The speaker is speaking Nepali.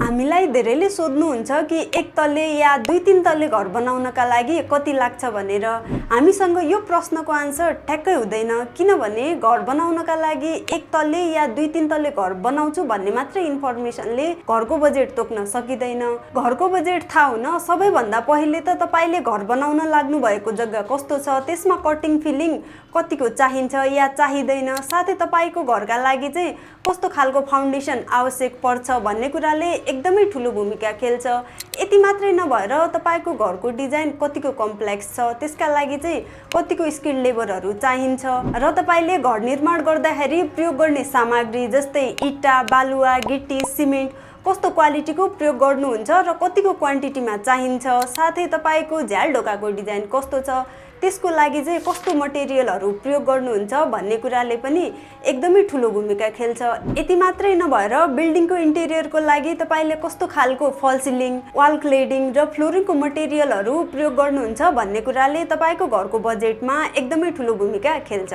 हामीलाई धेरैले सोध्नुहुन्छ कि एक तल्ले या 2-3 तल्ले घर बनाउनका लागि कति लाग्छ भनेर। हामीसँग यो प्रश्नको आन्सर ठ्याक्कै हुँदैन, किनभने घर बनाउनका लागि एक तल्ले या 2-3 तल्ले घर बनाउँछु भन्ने मात्रै इन्फर्मेसनले घरको बजेट तोक्न सकिँदैन। घरको बजेट थाहा हुन सबैभन्दा पहिले त तपाईले घर बनाउन लाग्नु भएको जग्गा कस्तो छ, त्यसमा कटिङ फिलिङ कतिको चाहिन्छ या चाहिँदैन, साथै तपाईको घरका लागि चाहिँ कस्तो खालको फाउन्डेसन आवश्यक पर्छ भन्ने कुराले एकदमै ठुलो भूमिका खेल्छ। यति मात्रै नभएर तपाईको घरको डिजाइन कतिको कम्प्लेक्स छ, त्यसका लागि चाहिँ कतिको स्किल्ड लेबरहरू चाहिन्छ र तपाईले घर निर्माण गर्दाखेरि प्रयोग गर्ने सामग्री जस्तै इटा, बालुवा, गिटी, सिमेन्ट कस्तो क्वालिटीको प्रयोग गर्नुहुन्छ र कतिको क्वान्टिटीमा चाहिन्छ, साथै तपाईको झ्याल ढोकाको डिजाइन कस्तो छ, त्यसको लागि चाहिँ कस्तो मटेरियलहरू प्रयोग गर्नुहुन्छ भन्ने कुराले पनि एकदमै ठुलो भूमिका खेल्छ। यति मात्रै नभएर बिल्डिङको इन्टेरियरको लागि तपाईले कस्तो खालको फल सिलिङ, वाल क्लेडिङ र फ्लोरिङको मटेरियलहरू प्रयोग गर्नुहुन्छ भन्ने कुराले तपाईको घरको बजेटमा एकदमै ठुलो भूमिका खेल्छ।